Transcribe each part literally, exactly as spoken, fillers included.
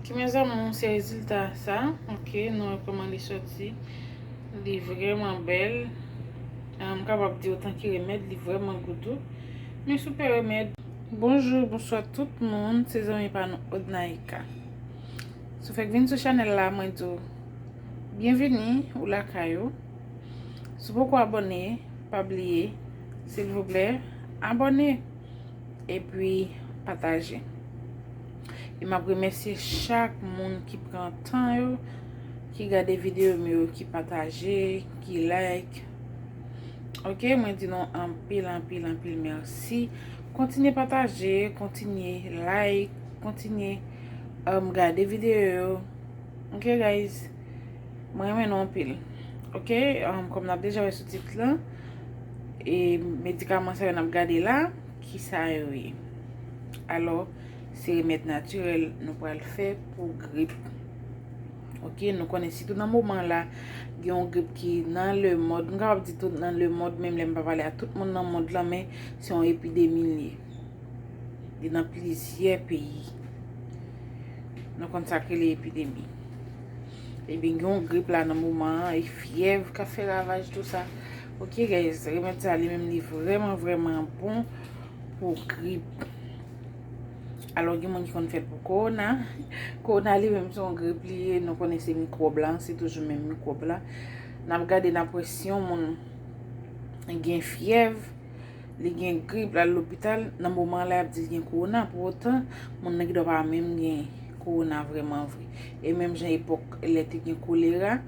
Ti mezanmi, se rezilta sa. Ok, nou wè kòman li soti. Li vrèman bèl. Ah, m kapab di otan ki remèd, li vrèman gou tou. Men sou pè remèd. Bonjou, bonswa tout moun, se zanmi pa nou Odnaïka. Si w fèk vin sou chanèl la, mwen di w byenvini, ou lakay ou. Si w poko abòne, pa bliye, silvouplè, abòne. Epi pataje. E m ap remèsye chak moun ki pran tan yo, ki gade videyo m yo, ki pataje, ki like. Ok, mwen di nou anpil, anpil, anpil mèsi. Kontinye pataje, kontinye like, kontinye, um, gade videyo yo. Ok, guys? Mwen renmen nou anpil. Ok, um, kòm n ap deja wè sou tit lan, e medikaman sa yo n ap gade la, ki sa yo ye? Alò, se remèd natirèl nou pral fè pou grip. Ok, nou konnen sitou nan moman la, gen yon grip ki nan lemond, m kapab di tout nan lemond, menm lè m pa pale a tout moun nan mond lan, men se yon epidemi l ye. Li nan plizyè peyi. Nou konn sa k rele epidemi. Ebyen, gen yon grip la nan moman an, e fyèv k ap fè ravaj, tou sa. Ok, guys, remèd sa li menm li vrèman, vrèman bon pou grip. Alò, gen moun ki konn fè l pou kowona. Kowona li menm se yon grip li ye, nou konnen se mikwòb la, se toujou menm mikwòb la. N ap gade, n ap wè si yon moun gen fyèv, li gen grip, l al lopital, nan moman la y ap di l gen kowona, pou otan, moun nan gendwa pa menm gen kowona vrèman vre. E menm jan epòk lè te gen kolera,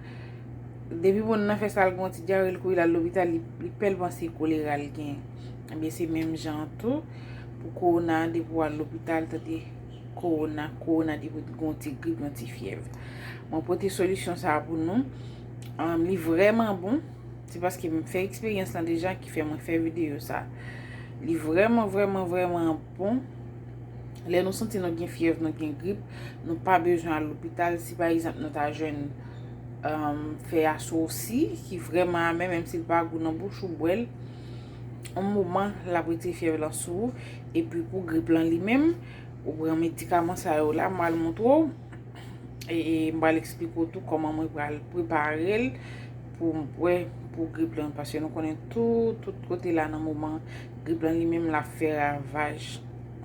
depi moun nan fè sa, l gen yon ti dyare, l kouri l al lopital, li, li pè l panse kolera l gen. Ebyen, se menm jan an tou pou kowona, depi w al lopital, tande kowona, kowona, depi w gen yon ti grip, yon ti fyèv. Mwen pote solisyon sa a pou nou. Ahn, li vrèman bon. Se paske m fè eksperyans lan deja ki fè mwen fè videyo sa. Li vrèman, vrèman, vrèman bon. Lè nou santi nou gen fyèv, nou gen grip, nou pa bezwen al lopital. Si pa egzanp nou ta jwenn, um, fè asosi, ki vrèman amè, menm si l pa gou nan bouch ou, bwè l. Yon moman, l ap retire fyèv lan sou ou. Epi pou grip lan li menm, ou pran medikaman sa yo la, m al montre w. E, e m pral eksplike w tou kòman mwen pral prepare l pou m bwè pou grip lan, paske nou konnen tou, tout kote la nan moman grip lan li menm l ap fè ravaj.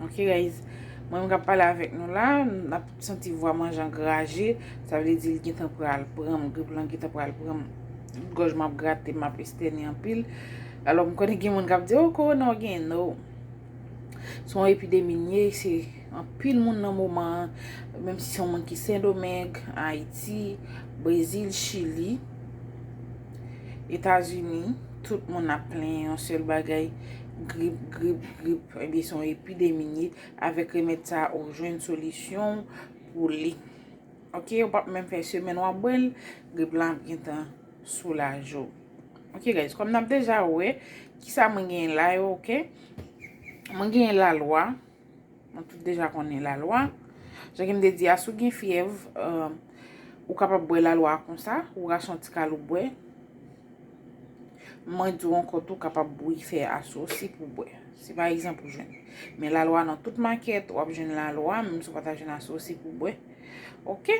Ok, guys? Mwen menm k ap pale avèk nou la, n ap santi vwa mwen jan graje, sa vle di l gentan pral pran m, grip lan gentan pral pran m. Gòj m ap grate, m ap estène anpil. Alò, m konnen gen moun k ap di, "O, kowona w gen?" No. Se yon epidemi n ye, se anpil moun nan moman an, menm si se yon moun ki Sendomeng, Ayiti, Brezil, Chili, Etazini, tout moun ap plenyen yon sèl bagay, grip, grip, grip. Ebyen, se yon epidemi n ye. Avèk remèd sa a, ou jwenn solisyon pou li. Ok, ou p ap menm fè semèn w ap bwè l, grip lan ap gentan soulaje w. Ok, guys, kòm n ap deja wè, kisa mwen genyen la yo, ok? Mwen genyen lalwa. Nou tout deja konnen lalwa. Jan ke m te di a, si w gen fyèv, euh, ou kapab bwè lalwa a konsa, ou rache yon ti kal ou bwè. Mwen di w ankò tou, w kapab bouyi fè asosi pou bwè. Si pa egzanp ou jwenn. Men lalwa nan tout makèt, w ap jwenn lalwa, menm si w pa ta jwenn asosi pou bwè. Ok?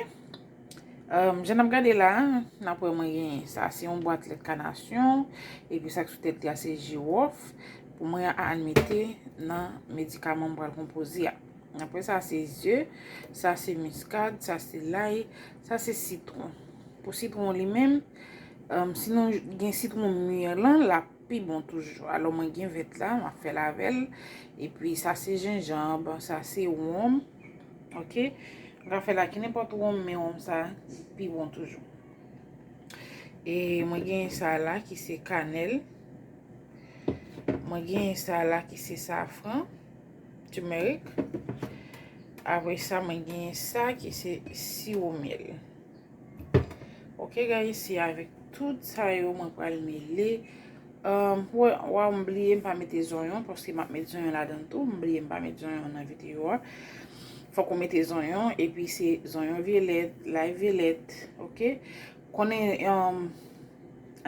Èm, jan n ap gade la, n ap wè mwen gen sa, se yon bwat lèt kanasyon, epi sa k sou tèt li a se jiwòf. Pou mwen a, al mete nan medikaman m pral konpoze a. Apre sa, se ze, sa se miskad, sa se lay, sa se sitwon. Pou sitwon li menm, èm, si nou gen sitwon mi lan, l ap pi bon toujou. Alò, mwen gen vèt la, m ap fè l avè l. Epi, sa se jenjanm, sa se wonm. Ok? M ka fè l ak nenpòt wonm, men wonm sa, li pi bon toujou. E mwen gen sa la ki se kanèl. Mwen gen sa la ki se safran, turmeric. Apre sa, mwen gen sa ki se siwo myèl. Ok, guys, se avèk tout sa yo mwen pral mele. Èm, wè, wè, m bliye m pa mete zonyon, paske m ap met zonyon ladan tou. M bliye m pa met zonyon nan videyo a. Fòk ou mete zonyon, epi se zonyon vyolèt, lay vyolèt, ok? Konnen, èm,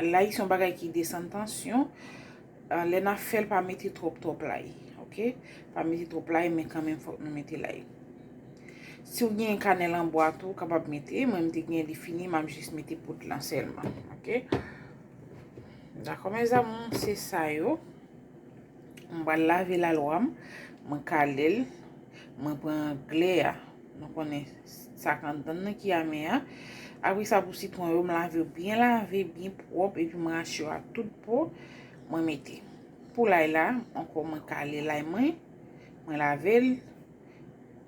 lay se yon bagay ki desann tansyon. Ah, lè n ap fè l, pa mete twòp, twòp lay, ok? Pa mete twòp lay, men kanmenm fòk nou mete lay. Si w gen kanèl an bwa tou, w kapab mete. Mwen, m te gen li fini, m ap jis mete poud lan sèlman. Oke? Dakò, mes amours, se sa yo. Mwen pral lave lalwa m, mwen kale l, mwen pran glè a. Nou konnen sa k anndan nan ki ame a. Apre sa, pou sitwon yo, m lave yo byen lave, byen pwòp, epi mwen rache yo ak tout po, mwen mete. Pou lay la, ankò mwen kale lay mwen, mwen lave l,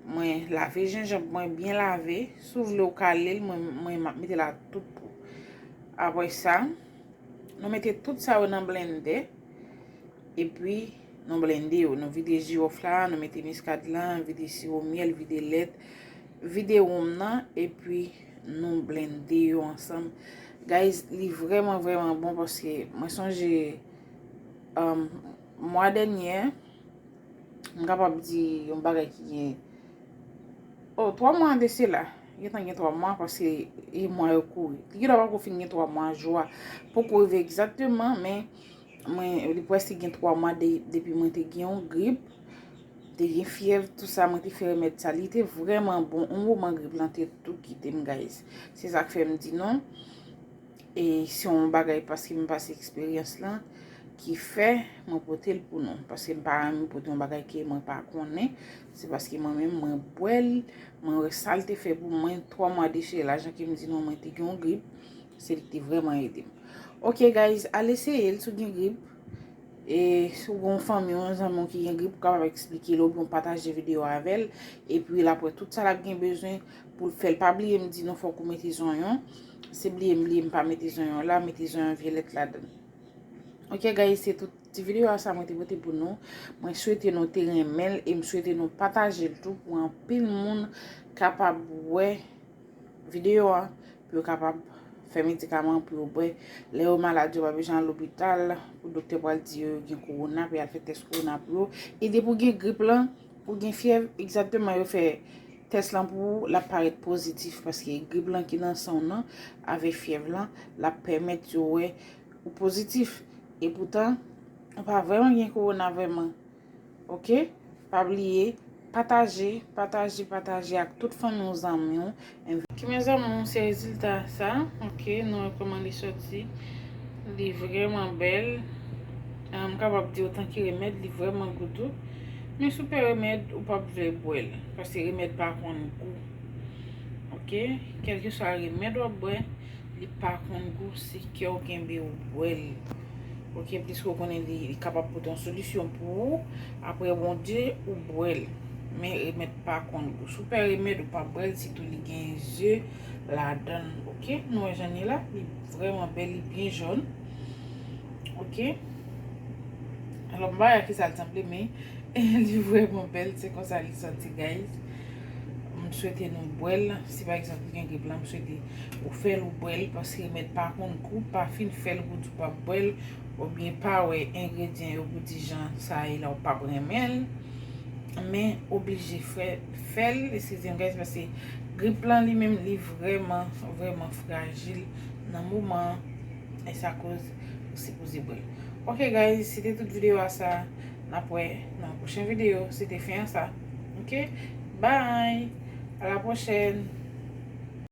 mwen lave jenjanm mwen byen lave. Si w vle w kale l, mwen, mwen m ap mete l ak tout po. Apre sa, nou mete tout sa yo nan blendè. Epi, nou blende yo. Nou vide jiwòf la, nou mete miskad lan, vide siwo myèl, vide lèt, vide wonm nan, epi nou blende yo ansanm. Guys, li vrèman, vrèman bon paske mwen sonje, um, mwa dènyè, m kapab di yon bagay ki gen, oh, twa mwa de sela. Gentan gen twa mwa paske e mwa yo kouri. Li gentan poko fin gen twa mwa jou a. Poko rive egzakteman, men mwen, li prèske gen twa mwa de, depi mwen te gen yon grip, te gen fyèv, tou sa, mwen te fè remèd sa. Li te vrèman bon. Yon moman grip lan te tou kite m, guys. Se sa k fè m di nou. E se yon bagay paske m pase eksperyans lan ki fè mwen pote l pou nou. Paske m pa renmen pote yon bagay ke mwen pa konnen. Se paske mwen menm, mwen bwè l, mwen wè sa l te fè pou mwen. Twa mwa de sela, jan ke m di nou, mwen te gen yon grip. Se li ki te vrèman ede m. Ok, guys, al eseye l si w gen grip. E si w gen yon fanmi w, yon zanmi w ki gen grip, ou kapab eksplike l oubyen w pataje videyo a avè l. Epi l ap wè tout sa l ap gen bezwen pou l fè l. Pa bliye m di nou fòk ou mete zonyon. Se bliye m bliye m pa mete zonyon la, mete zonyon vyolèt ladan l. Ok, guys, se tout ti videyo a sa mwen te pote pou nou. Mwen swete nou te renmen l e m swete nou pataje l tou pou anpil moun kapab wè videyo a, pou yo kapab fè medikaman pou yo bwè. Lè yo malad, yo pa bezwen al lopital pou doktè pral di yo yo gen kowona, pou y al fè tès kowona pou yo. E depi w gen grip lan, ou gen fyèv, egzakteman, yo fè tès lan pou ou, l ap parèt pozitif, paske grip lan ki nan san w nan, avèk fyèv lan, l ap pèmèt yo wè ou pozitif. E poutan, ou pa vrèman gen kowona vrèman. Ok? Pa bliye, pataje, pataje, pataje ak tout fanmi w, zanmi w. Ok, mes amours, se rezilta sa. Ok, nou wè kòman li sòti. Li vrèman bèl. Ah, m kapab di otan ki remèd, li vrèman gou tou. Men si w pè remèd, ou p ap vle bwè l. Paske remèd pa konn gou. Ok? Kèlkeswa remèd w ap bwè, li pa konn gou, se kè w kenbe w bwè l. Ok, pliske w konnen li, li kapab pote yon solisyon pou ou. Apre Bondye, ou bwè l. Men remèd pa konn gou. Si w pè remèd, ou pa bwè l, sitou li gen ze ladan l. Ok, nou wè jan l ye la, li vrèman bèl, li byen jòn. Ok. Alò, m pa wè ki sa l sanble, men li vrèman bèl, se konsa li sòti, guys. M swete nou bwè l. Si pa egzanp ou gen grip lan, m swete ou fè l, ou bwè l, paske remèd pa konn gou, pa fin fè l pou di w p ap bwè l, oubyen pa wè engredyan yo pou di jan sa ye la, ou p ap renmen l. Men oblije fè, fè l, eskize m, guys, paske grip lan li menm, li vrèman, vrèman frajil nan moman an. E sa koz ou sipoze bwè l. Ok, guys, se te tout videyo a sa. N ap wè nan pwochen videyo. Se te fen an sa. Ok? Bye! A la pwochèn!